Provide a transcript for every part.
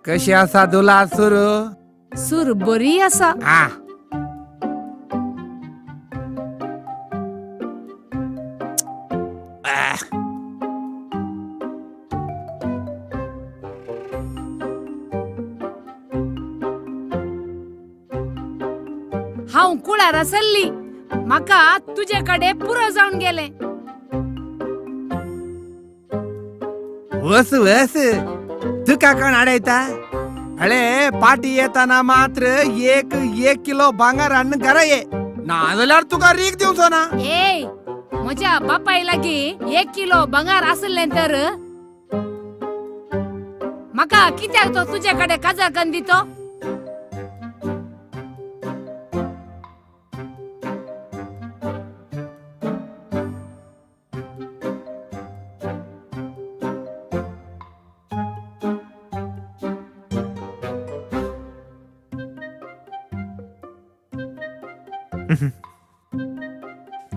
कशी आसा दुला सुरू? सूर बरी आसा. हा. हांव कुळारा सरली, म्हाका तुजे कडेन पुरो जावन गेलें. वस वस, तुका कोण आडयता? अळे, पाटी येताना मात्र एक एक किलो भांगर हाडून घरा ये, नाजाल्यार तुका रीक दिवचो ना. ए, म्हज्या बापाय लागीं 1 किलो भांगर आसलें तर म्हाका कित्याक तो तुजे कडेन काजार कन्न दितो?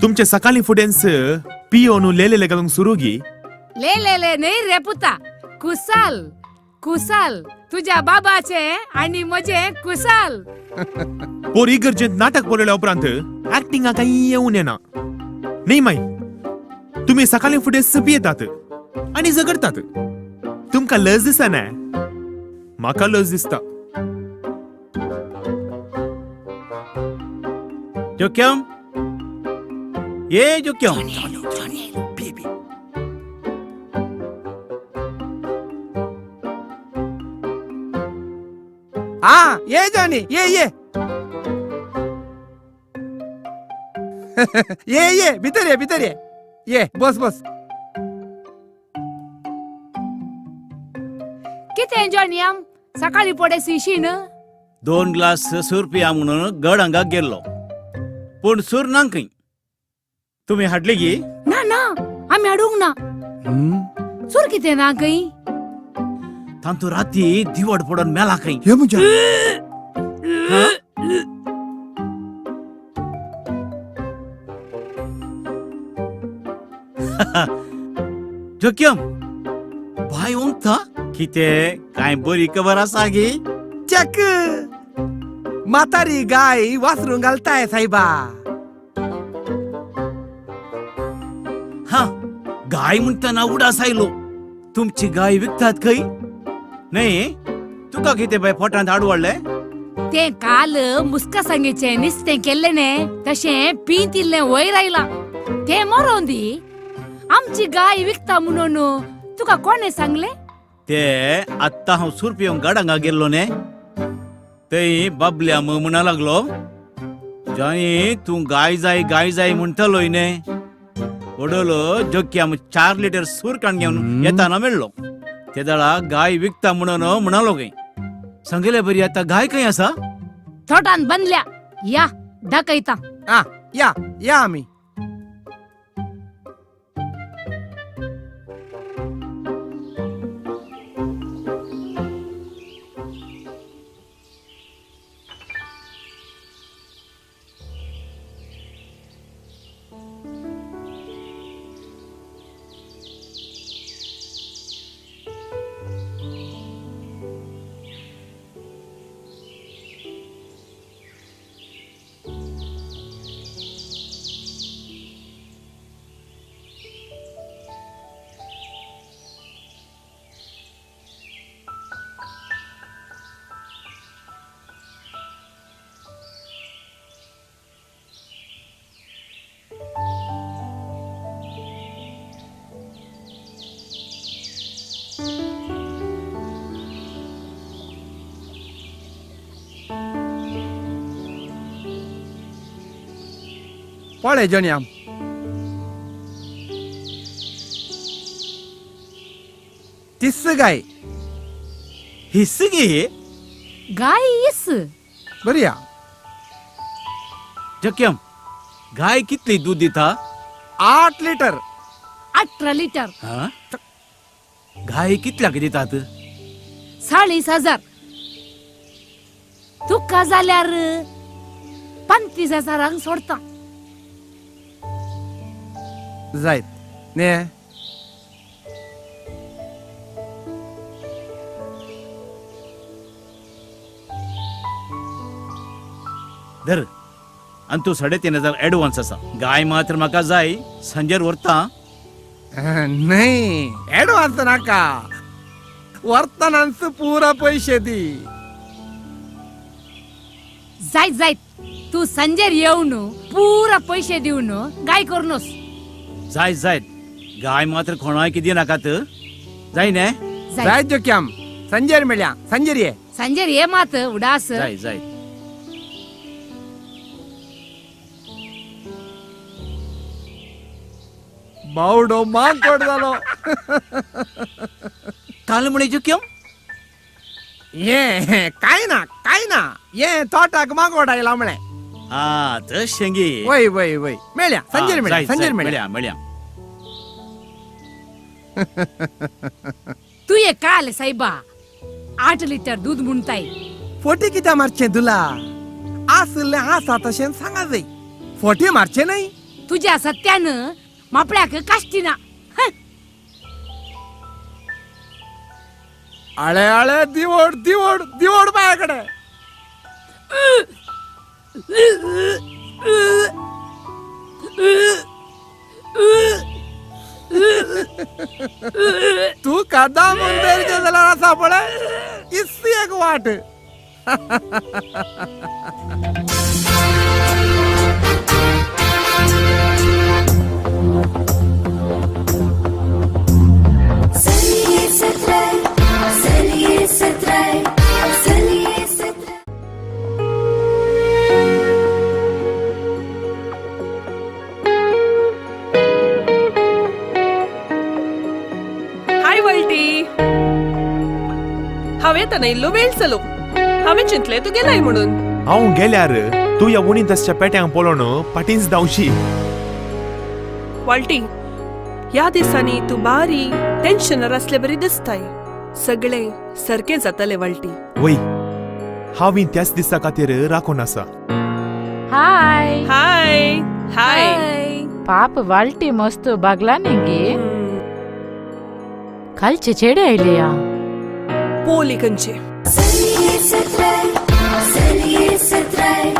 तुमचे सकाळी फुडेंच पियोनु लेलेले घालूंक सुरू गी. ले ले ले न्हय रे पुता, कुसाल कुसाल तुज्या बाबाचे आणि म्हजे कुसाल. पोर इगर्जेंत नाटक पळयल्या उपरांत ऍक्टिंगा काही येवन येना न्ही माई. तुमी सकाळी फुडेंच पियेतात आनी झगडतात. तुमकां लज दिसना? म्हाका लज दिसता. जोक्यम, ये जोक्यम. हा, ये जानी, ये ये ये ये, भितर ये, भितर ये, ये बस बस. कितें जॉनियम, सकाळी पडे शिशीन? 2 ग्लास सूर पिया म्हणून गड हांगा गेल्लो, पूण सूर ना खंय. तुमी हाडली गी? ना ना, आमी हाडूंक ना. सूर कितें ना खंय? तांतू राती दिवड पडून मेला खंय. हे म्हज्या. जोक्यम बाय ओंकता कितें काय बरी खबर आसा गी? चक, म्हातारी गाय वासरूं घालताय सायबा. हा, गाय म्हणटना उडास आयलो. तुमची गाय विकतात खंय? न्हय तुका कितें बाय पोटांत हाड वाडलें? तें काल मुस्का सांगेचें निस्तें केल्लें ने, तशें पींत इल्लें वयर आयलां. तें मरोन दी. आमची गाय विकता म्हणून तुका कोणें सांगलें? ते आत्तां हांव सूर पिवंक गाडांगा गेल्लो न्ही, थंय बाबल्या म्हणा लागलो, जॉनी तूं गाय जाय गाय जाय म्हणटलोय न्ही. वडलो जोक्याम 4 लिटर सूर काण घेवन येताना मेळ्ळो. ते दळा गाय विकता म्हणून म्हणालो खंय. सांगले बरी, आतां गाय खंय आसा? थोटान बांदल्या, या दाखयता. हा, या या आमी. पळय जॉनियम, तिस गाय. हिस गे गाय इस. बरी या. जोक्यम, गाय कितली दूध दिता? 8 लिटर. 18 लिटर. हा? गाय कितल्याक दितात? 40,000. तुका जाल्यार 35,000 सोडता. जायत ने. धर आनी तूं 3500 एडवान्स आसा. गाय मात्र म्हाका जाय, सांजेर व्हरता. न्हय, एडवान्स नाका, व्हरतनाच पुरा पैशे दी. जायत जायत, तू संजेर येवन पुरा पैशे दिवन गाय करूनस. जाय जायत, गाय मात्र कोणाक दिनाकात, जाय ने? जायत. जाय जोक्याम, संजेर मेळया, संजेर ये. संजेर ये मात उडास. जाय जाय. बावडो मांकोड जालो. काल म्हणे जोक्यम? ये काय ना काय ना, ये तोटाक मांकोड आयला म्हळे. हा, तशें गे. वय वय वय, मेळया संजेर, मेळया संजेर, मेळया. मेळया मेळया. तू ये काल साहेबा 8 लिटर दूध म्हणताय. फोटी कित्या मारचें तुला? आसलें आसा तशें सांगा जाय, फोटी मारचें न्हय. तुझ्या सत्यानं मापळ्याक काष्टी ना. हं. आळे आळे, दिवड दिवड दिवड माझ्याकडे. तू कादा मुंदेरचे जाल्यार आसा पळय, इस्सी एक वाट. सलिए सतराय, सलिए सतराय, सलिए सतराय. हाय वल्टी, हांवें ताणें इल्लो वेळ चलो, हांवें चिंतलें तूं गेलाय म्हणून. हांव गेल्यार तूं ह्या उणीत आसच्या पेट्यांक पळोवन पाटींच धांवशी. वाल्टी, ह्या दिसांनी तूं बारी टेन्शनार आसले बरी दिसताय. सगळें सारकें जातलें वाल्टी. वय, हांव ही त्याच दिसा खातीर राखून आसा. हाय. हाय हाय. पाप वालटी मस्त बागला गे. कालचे चेडे आयले या. पोली खंयचे. सलिए सतराय, सलिए सतराय.